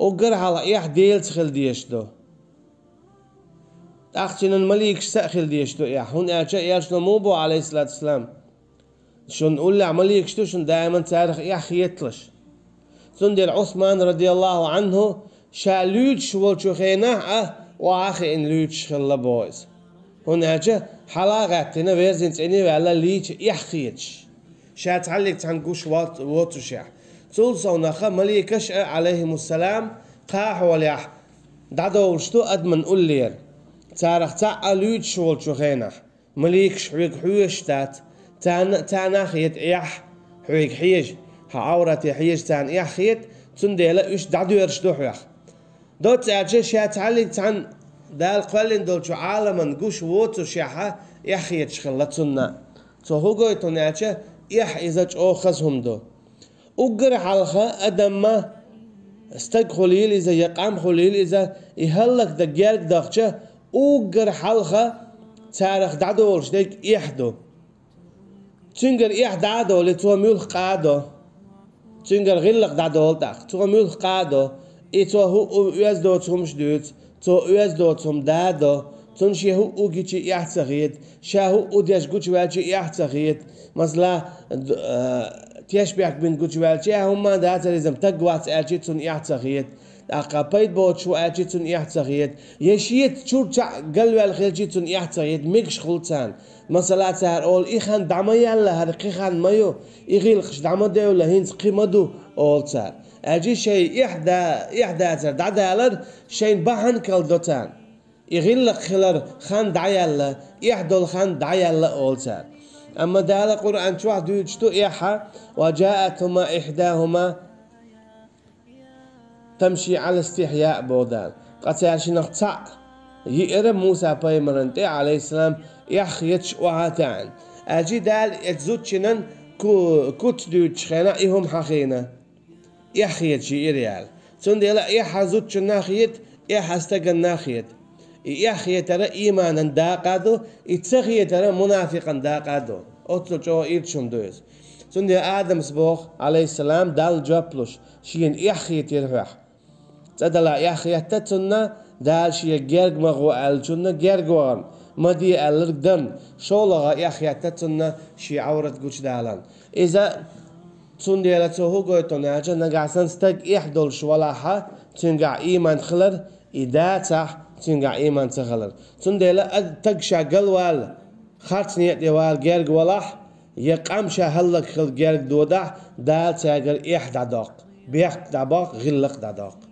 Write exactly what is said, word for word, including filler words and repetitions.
Уггар хьалха эхь Делаца хила дезаш ду. ТӀаккха цуьнан маликашца а хила дезаш ду эхь. ХӀунда аьлча элчано муха боху, Ӏалайхиссалату вассалам: «Шуна уллехь маликаш ду, шуна даиман царах эхь хеталаш». Цундела Ӏусман, радияллаху Ӏанху, ша луьйчуш волчу хенахь а охьа а хиъна луьйчуш хилла боху иза. ХӀунда аьлча хьала а гӀаьттина, верзина цӀена а ваьлла, лийча эхь хеташ, ша цхьаллиг цхьаьна гуш воц-, воццушехь. Цул совнаха маликаш а, Ӏалайхимуссалам, кхаа хьолехь дӀадовлуш ду адаман уллера. Царах цхьаъ а луьйчуш волчу хенахь, маликаш хьоьга хьоьжуш дац, царна, царна а хета эхь хьоьга хьежа, хьан Ӏаврате хьежа царна эхь хета, цундела уьш дӀадоьрзуш ду хьох. Доцца аьлча, ша цхьаллиг цхьаьна Дала кхоьллина долчу Ӏаламан гуш воццушехь а эхь хеташ хилла цунна. Цо хӀун гойту аьлча, эхь иза чӀогӀа хаза хӀума ду. Уггар хьалха адаман, стаг хуьлийла иза я къам хуьлийла иза, и хӀаллакдан герга дахча, уггар хьалха царах дӀадолуш дерг эхь ду. Цуьнгара эхь дӀа а долий, цо муьлхха къа а до. Цуьнгара гӀиллакх дӀадолу тӀаккха, цо муьлхха къа а до. И цо хӀуъу оьзда доцу хӀумаш дуьйцу, цо оьзда доцу хӀума да а до. Цунна шен хӀуъу гичи эхь ца хета, ша хӀуъу деш гучуваьлчи эхь ца хета. Масала, д-, а, тешбехк бина гучуваьлчи, а, хӀумма а дацара иза, таг вац аьлчи цунна эхь ца хета. ТӀаккха пайда боцуш ву аьлчи цунна эхь ца хета. Я шеца чуьра чохь галваьлла хилчи цунна эхь ца хета. Мегаш хуьлу царна. Масала, цара олу: «И хан дӀа ма яьлла, хӀара кхин хан ма ю, и гӀиллакхаш дӀа ма девлла, хӀинца кхин ма ду», олу цара. Аьлчи шайн эхь да-, эхь дацар дӀадалар шайна бахьана карладо царна. И гӀиллакх хилар хан дӀаяьлла, эхь долу хан дӀаяьлла олу цара. Амма Дала Къуръан чохь дуьйцуш ду эхь: «Ва жаатхума ихьдахума тамши Ӏала истихьяъ», боху Дала. Ткъа цаьршинах цхьаъ йиъара Муса-пайхамарна тӀе, Ӏалайхиссалам, эхь хеташ охьа а таьӀна. Аьлчи Дала эцу зудчунан ку-, куц дуьйцучу хенахь и хӀума хьахийна. Эхь хеташ йиъира аьлла. Цундела эхь хьан зудчунна а хета, эхь хьан стаганна а хета. И эхь хетар ийманан дакъа а ду, и ца хетар мунафикъан дакъа а ду. Оццул чӀогӀа ирча хӀума ду иза. Цундела Адамас боху, Ӏалайхиссалам, Далла жоп луш: «Шена эхь хетира хьох». ЦӀа дала эхь хетта цунна, Дала шега герга ма гӀо аьллачунна герга вахана, ма де аьлларг дарна, шолгӀа эхь хетта цунна шен Ӏаврат гучудаларна. Иза цундела цо хӀун гойту аьлча, нагахь санна стаг эхь долуш валахьа, цуьнгахь ийман хилар, и дацахь, цуьнгахь ийман ца хилар. Цундела а стаг ша галвала, харц некъа тӀе вала герга валахь, я къам ша хӀаллакьхила герга додахь, Дала цаьргара эхь дӀадоккху, бехк дӀабоккху, гӀиллакх дӀадоккху.